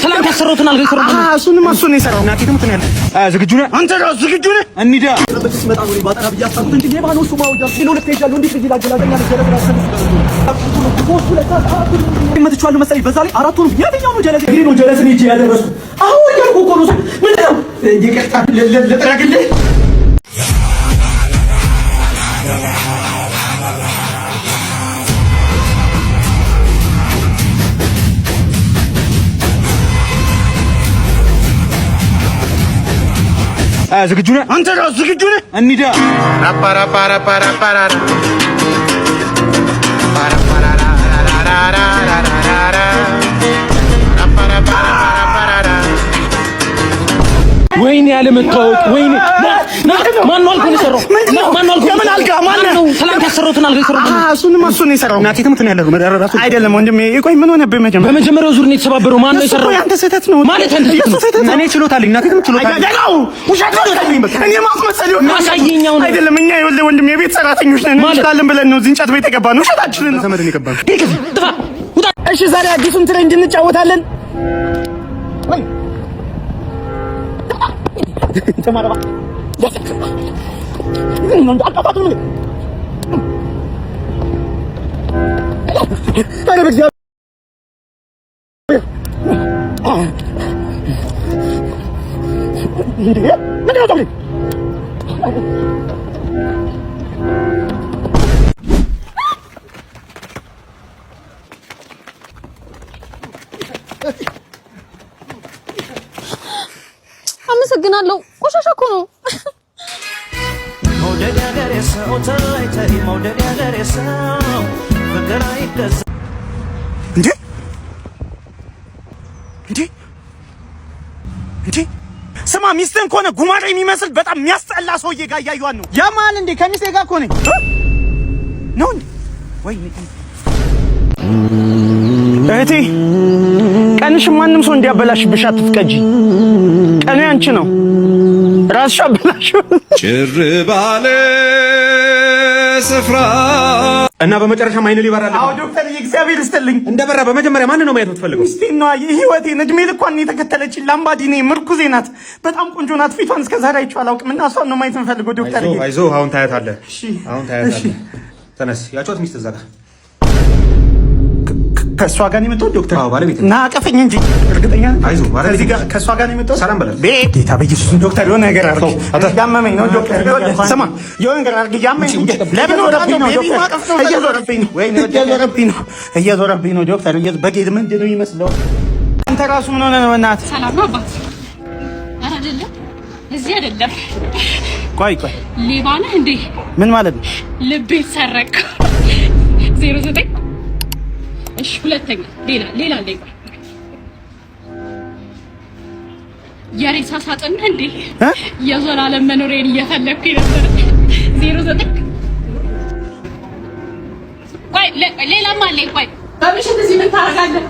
ትላንት ያሰራሁትን አልጋ የሰራሁት እሱንማ እሱ ነው የሰራው። እናቴ ትሙት ነው ያለው። ዝግጁ ነህ አንተ? ራሱ ዝግጁ ነህ? እንሂዳ። መትቼዋለሁ መሰለኝ። በዛ ላይ አራቱንም የትኛው ነው ጀለስ? ነው ጀለስን ሂጅ ያደረስኩት አሁን እያልኩ እኮ ነው። ምንድን ነው ይቅርታ ልጥረግልህ? ዝግጁ ነህ አንተ? ራሱ ዝግጁ ነህ? እንሂዳ። ወይኔ ያለመታወቅ ወይኔ። ማን ነው አልኩህ የሰራው? ማን ነው አልኩህ? የምን አልጋ? ማን ነው? ትላንት ያሰራሁትን አልጋ የሰራሁት እሱንማ እሱ ነው የሰራው። እናቴ ትሙት ነው ያለው። ራሱ አይደለም ወንድሜ። ቆይ ምን ሆነብህ? መጀመሪያ በመጀመሪያው ዙር ነው የተሰባበረው። ማን ነው እሱ እኮ የሰራው? ያንተ ስህተት ነው ማለት ያንተ ስህተት የእሱ ነው። ስህተት ነው። እኔ ችሎታ አለኝ። እናቴ ትሙት ችሎታ አለኝ። አይደለም ውሸት ነው። እኔ ማስመሰል ይሆናል። ማሳየኝ አሁን። አይደለም እኛ ይኸውልህ ወንድሜ የቤት ሰራተኞች ነን። ማለት? እንችላለን ብለን ነው እዚህ እንጨት ቤት የገባነው። ውሸታችንን ነው። ዘመድን የገባነው። ጥፋ፣ ውጣ። እሺ ዛሬ አዲሱን trend እንጫወታለን። አመሰግናለሁ። ቆሻሻ እኮ ነው። መውደድ ያገሬ ሰው ተይ ተይ፣ መውደድ ያገሬ ሰው ፍቅር አይገዛ። እንዴ እንዴ እንዴ! ስማ ሚስትህን ከሆነ ጉማሬ የሚመስል በጣም የሚያስጠላ ሰውዬ ጋር እያዩዋን ነው። ያማል እንዴ? ከሚስቴ ጋር እኮ ነኝ ነው እንዴ? ወይ እህቴ፣ ቀንሽ ማንም ሰው እንዲያበላሽብሽ አትፍቀጂ። ቀኑ ያንቺ ነው። ራስሽ አበላሽው። ጭር ባለ ስፍራ እና በመጨረሻም አይን ሊበራል። አዎ ዶክተር፣ እግዚአብሔር ይስጥልኝ። እንደበራ በመጀመሪያ ማንን ነው ማየት የምትፈልገው? ሚስቴን ነዋ፣ የህይወቴን እድሜ ልኳን የተከተለችኝ ላምባዲኔ ምርኩዜ ናት። በጣም ቆንጆ ናት። ፊቷን እስከ ዛሬ አይቼው አላውቅም እና እሷን ነው ማየት የምፈልገው ዶክተር። አይዞህ አይዞህ፣ አሁን ታያታለህ። እሺ፣ አሁን ታያታለህ። ተነስ። ያጫወት ሚስት እዛ ጋር ከእሷ ጋር ነው የመጣሁት ዶክተር። አዎ፣ ባለቤት እና አቀፈኝ እንጂ እርግጠኛ ነኝ። አይዞህ፣ ባለቤት ከዚህ ጋር ከእሷ ጋር ነው የመጣሁት። ሰላም በላት። ቤት ጌታ በኢየሱስ ዶክተር፣ የሆነ ነገር አድርግ። እያመመኝ ነው ዶክተር። ስማ፣ የሆነ ነገር አድርግ። እያመመኝ ለምን ወደብኝ ነው ዶክተር? እየዞረብኝ ነው፣ ወይኔ እየዞረብኝ ነው፣ እየዞረብኝ ነው ዶክተር። በጌት ምንድን ነው የሚመስለው? አንተ ራሱ ምን ሆነህ ነው? በእናትህ ሰላም ነው አባት? ኧረ አይደለም፣ እዚህ አይደለም። ቆይ ቆይ፣ ሌባ ነህ እንዴ? ምን ማለት ነው? ልቤ ሰረቅ 09። እሺ፣ ሁለተኛ ሌላ ሌላ አለኝ። ቆይ የሬሳ ሳጥን ነህ እንዴ? እ? የዘላለም መኖሪያን እየፈለግኩኝ ነበር። 09። ቆይ ሌላም አለኝ። ቆይ በምሽት እዚህ ምን ታደርጋለህ?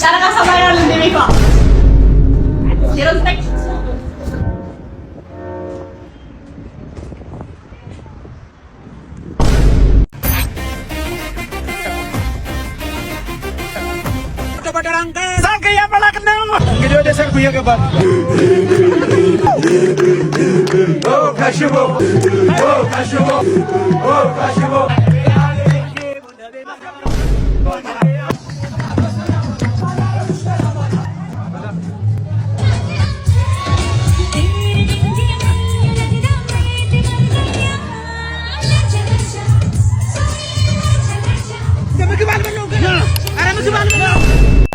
ጨረቃ ሰማይ አለ እንደ ቤቷ 09። ሰርግ እያበላክ ነው። እንግዲህ ወደ ሰርጉ እየገባ ነው።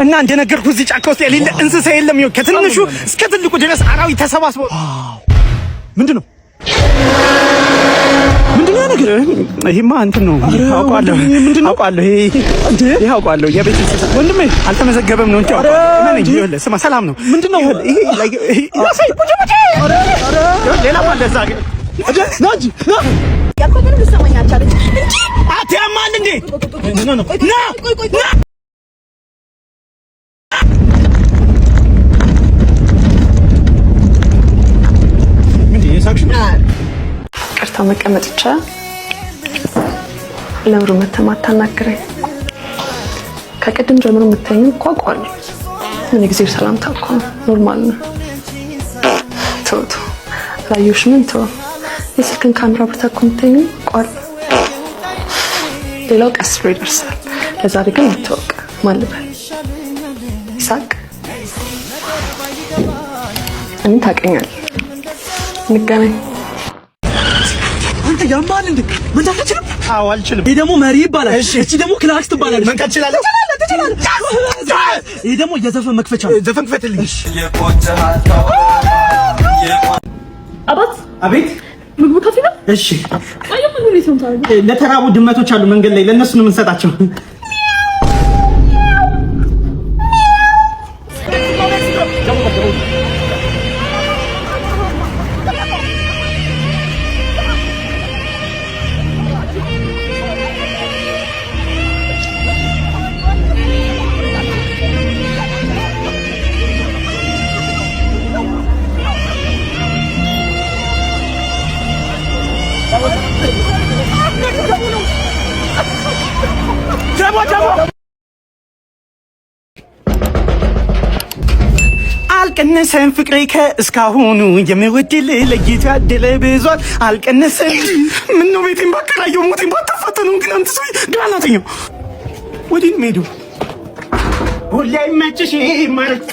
እና እንደነገርኩህ እዚህ ጫካ ውስጥ የሌለ እንስሳ የለም። ይኸው ከትንሹ እስከ ትልቁ ድረስ አራዊት ተሰባስበው ምንድን ነው ምንድን ነው ያ ነገር? ይሄማ እንትን ነው አውቀዋለሁ፣ አውቀዋለሁ። ይሄ አውቀዋለሁ። የቤት እንስሳ ወንድሜ አልተመዘገበም ነው እንጂ አውቀዋለሁ። እመነኝ። ይኸውልህ ስማ፣ ሰላም ነው። ምንድን ነው ይሄ? ይሄ ቡጭ ቡጭ። ሌላም አለ እዛ ጋር። ና እንጂ ና። ያልኩት ምንም ልትሰማኝ አልቻለች እንጂ አትያማል እንዴ? no no ና ና። ምንድን ነው የሳቅሽ ነው? ቅርታ መቀመጥ ይቻላል? ለምሩ መተህ ማታናግረኝ? ከቅድም ጀምሮ የምታየኝ እኮ አውቀዋለሁ። ምን ጊዜ ሰላምታ እኮ ነው፣ normal ነው። ተው ተው፣ አላየሁሽም። ተው፣ የስልክን ካሜራ ብርታ እኮ የምታየኝ አውቀዋለሁ። ሌላው ቀስ ብሎ ይደርሳል። ለዛሬ ግን እንተዋወቅ። ማን ልበል? ይሳቅ። እኔን ታውቀኛለህ። እንገናኝ። አንተ ያማል እንዴ? መንዳት አትችልም? አዎ አልችልም። ይሄ ደግሞ መሪ ይባላል። እቺ ደግሞ ክላክስ ትባላለች። መንካት እችላለሁ? ትችላለህ፣ ትችላለህ። ይሄ ደግሞ የዘፈን መክፈቻ ነው። ዘፈን ክፈትልኝ። አባት። አቤት። ምግቡ ካፌ ነው። እሺ። ቆይ፣ ምግቡ እንዴት ነው የምታደርገው? ለተራቡ ድመቶች አሉ መንገድ ላይ፣ ለእነሱ ነው የምንሰጣቸው። አልቀነሰም ፍቅሬ ከእስካሁኑ፣ የምወድልህ ለይቶ ያደለ ብዙል አልቀነሰም። ምነው ቤቴን ባከራየው ሞቴን ባታፋተነው ግን አንተ ሰውዬ ግራ ናተኛው ወዲህ ነው የምሄደው። ሁሌ አይመችሽ ማለት።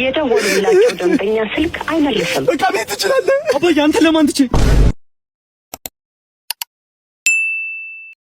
የደወሉላቸው ደንበኛ ስልክ አይመልስም። በቃ ቤት ትችላለህ። አባዬ፣ አንተ ለማን ትቼ?